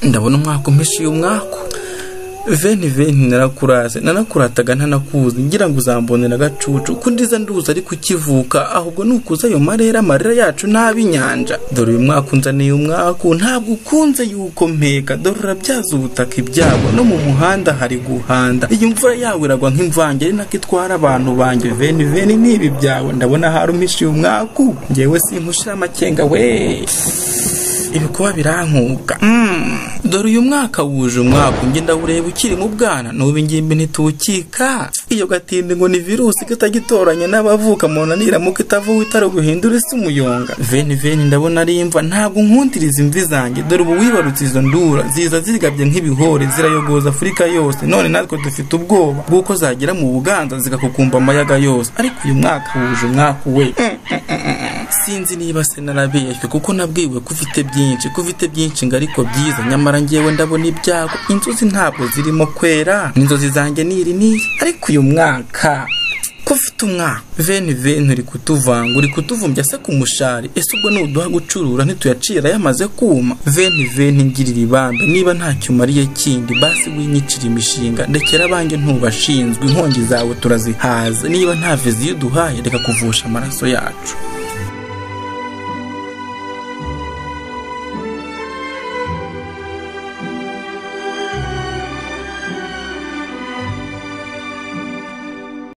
Ndabona umwaka umpishiye umwaku. Veni veni narakurase, nanakurataga ntanakuzi, ngira ngo uzambonera agacucu ko ndiza nduza ariko ukivuka, ahubwo nukuza ayo marera, amarira yacu nabi inyanja. Dore uyu mwaka unzaniye umwaku, ntabwo ukunze yuko mpeka, dore urabyaza ubutaka ibyago, no mu muhanda hari guhanda, iyi mvura yawe iragwa nk'imvange, ari nako itwara abantu banjye. Veni veni nibi byawe, ndabona hari umpishiye umwaku, njyewe sinkushira amakenga we, ibikuba birankuka. Dore uyu mwaka wuje umwaka, njye ndawureba ukiri mu bwana, n'ubu ingimbi ntituwukika. Iyo gatindi ngo ni virusi kitagitoranya n'abavuka mu niramuka itavuwe itari guhindura isi umuyonga. Veni veni ndabona ari imva, ntabwo nkundiriza imvi zanjye, dore ubu wibarutse izo ndura ziza zigabye nk'ibihore, zirayogoza Afurika yose, none natwe dufite ubwoba bw'uko zagera mu Buganza zigakukumba amayaga yose. Ariko uyu mwaka wuje umwaka we, sinzi niba se narabeshywe, kuko nabwiwe ko ufite byinshi, ko ufite byinshi ngo ariko byiza, nyamara njyewe ndabona ibyago, inzozi ntabwo zirimo kwera, n'inzozi zanjye niri niri. Ariko uyu mwaka ko ufite umwaka, veni veni uri kutuvanga, uri kutuvumbya se ku mushari, ese ubwo nuduha gucurura ntituyacira yamaze kuma? Veni veni ngirira ibambe, niba ntacyo umariye kindi basi winyicira imishinga, ndekera abanjye ntubashinzwe, inkongi zawe turazihaza, niba nta viziyo uduhaye reka kuvusha amaraso yacu.